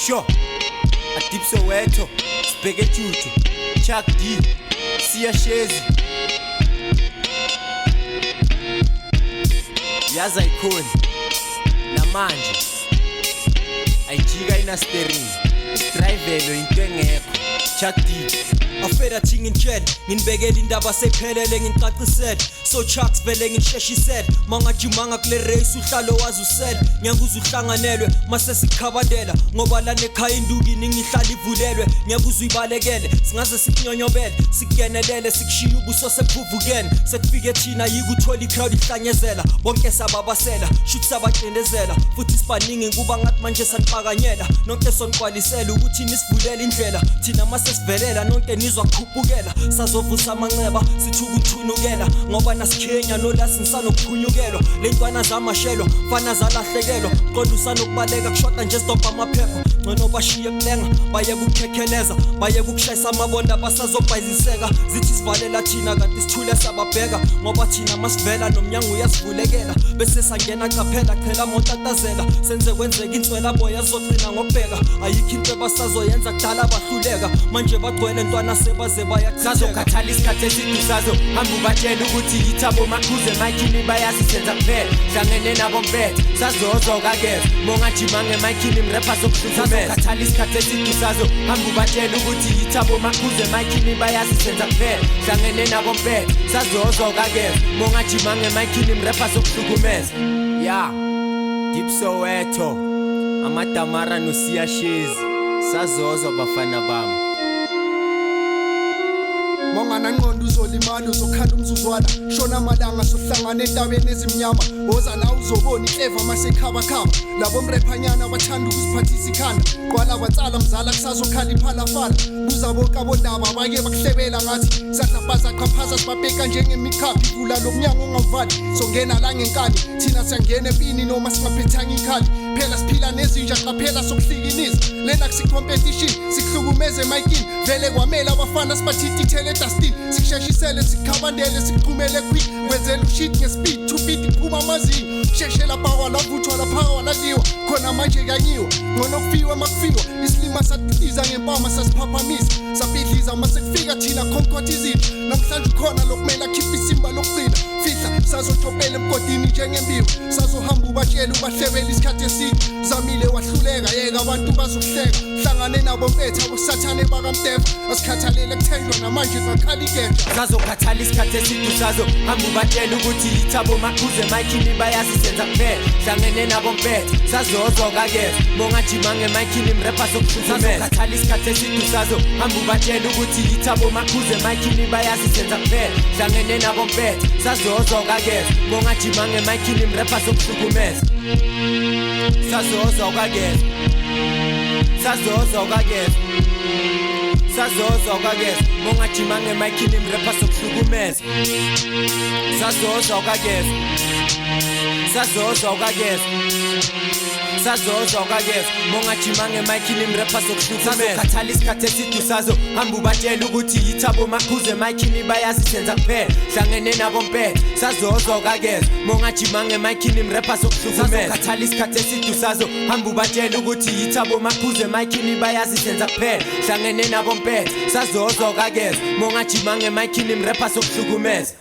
Sure. Adip Soweto, Sibheke Juju, Chuck D, Siya Shezi. Yaza ikhona namanje ayijika ina-steering idrayivelo into engekho. Chuck D. Afeda thi ngintshele, nginibekela indaba seyiphelele, nginicacisele. So Chucks vele nginisheshisele, mangajimanga kule race uhlalo wazi usele. Ngeke uze uhlanganelwe mase sikhabandela, ngoba lana ekhaya induku iningi ihlala ivulelwe. Ngeke uze uyibalekele, singaze sikunyonyobele, sikungenelele, sikushiye ubuso sebuvukene. Sekufike thina yikuthola i-crowd ihlanyezela, bonke sababasela, shuthi sabacindezela, futhi sibaningi kuba ngathi manje sanipakanyela. Nonke soniqwalisela ukuthi nisivulele indlela, thina mase sivelela nonke nizwa kukhuphukela. Sazovusa amanxeba sithuka ukuthunukela, ngoba nasikhenya nolasi nisanokuphunyukelwa. Le ntwana zamashelwa fana zalahlekelwa, qonda usanokubaleka kushoda nje sidobha amaphepha. Ngcono bashiye kulenga baye kukhekheleza, baye kukushayisa amabonda basazobhayiziseka. Zithi sivalela thina kanti sithule sababheka, ngoba thina masivela nomnyango uyasivulekela. Bese sangena qaphela chela motatazela, senze kwenzeka inswela boya zogcina ngokubheka. Ayikho into ebasazoyenza kudala bahluleka, manje bagcwele ntwana sebaze bayachitheka. Sazokhathala isikhathi eside sazo hamba ubatshela ukuthi yithabo makhuze emaykhini bayazi senza kuphela hlangene nabo mpetha sazozoka keza mongajima ngemaykhini mrepha sokuhlukumeza. Sazokhathala isikhathi eside sazo hamba ubatshela ukuthi yithabo makhuze emaykhini bayazi senza kuphela hlangene nabo mpetha sazozoka keza mongajima ngemaykhini mrepha sokuhlukumeza. Ya Deep Soweto, Amadamara noSiya Shezi, sazozwa bafana bami. Monganangqondo uzolimala, uzokhala umzuzwana, shona amalanga sohlangana entabeni ezimnyama. Woza la uzobona ikleva masekhabakhaba, labo mrephanyana bathanda ukuziphathisa ikhanda. Qwala batsala mzala kusazokhala iphalafala, buza bonke abondaba bake bakuhlebela ngathi sadlabhaza qhaphaza sibabheka njengemikhaphi. Vula lo mnyango ungavali, songena la ngenkani, thina siyangena empini noma singaphethanga ikhali. Phela siphila nezinja, qaphela sokuhlikiniza lena kusi-competition, sikuhlukumeze emayikini. Vele kwamele abafana sibathintithele edustini, sikusheshisele sikukhabandele sikuphumele quick, wenzela ushit ngespeed 250 kuphuma amazinyo. Sheshe lapha walavuthwa lapha waladliwa khona manje kuyanyiwa, ngcono kufiwe makufiwa. Isilima satitiza ngempama sasiphaphamisa sabhidliza, mase kufika thina khonkotha izinto. Namhlanje ukhona lokumele akhiphe isimba lokugcina, fihla sazotshopela emgodini njengembiwa. Sazohamba ubatshela ubahlebela isikhathi eside, zamile wahluleka, yeka abantu bazokuhleka. Hlangane nabo mpetha abosathane bakamtefa, asikhathalele kuthenjwa namanje ngakhala igeja. Sazokhathala isikhathi eside sazo hamba ubatshela ukuthi yithabo makhuze emaykhini bayazi senza kuphela hlangene nabo mpetha sazozoka keza mongajima ngemaykhini mrepha sokuhlukumeza. Sazokhathala isikhathi eside sazo hamba ubatshela ukuthi yithabo makhuze emaykhini bayazi senza kuphela hlangene nabo mpetha sazozoka keza mongajima ngemaykhini mrepha sokuhlukumeza. Sazozoka keza, sazozoka keza, sazozoka keza mongajima ngemaykhini mrepha sokuhlukumeza. Sazozoka keza, sazozoka keza, sazozoka keza mongajima ngemaykhini mrepha sokuhlukumeza. Sazokhathala isikhathi eside sazo hamba ubatshela ukuthi yithabo makhuze emaykhini bayazi senza kuphela hlangene nabo mpetha sazozoka keza mongajima ngemaykhini mrepha sokuhlukumeza. Sazokhathala isikhathi eside sazo hamba ubatshela ukuthi yithabo makhuze emaykhini bayazi senza kuphela hlangene nabo mpetha sazozoka keza mongajima ngemaykhini mrepha sokuhlukumeza.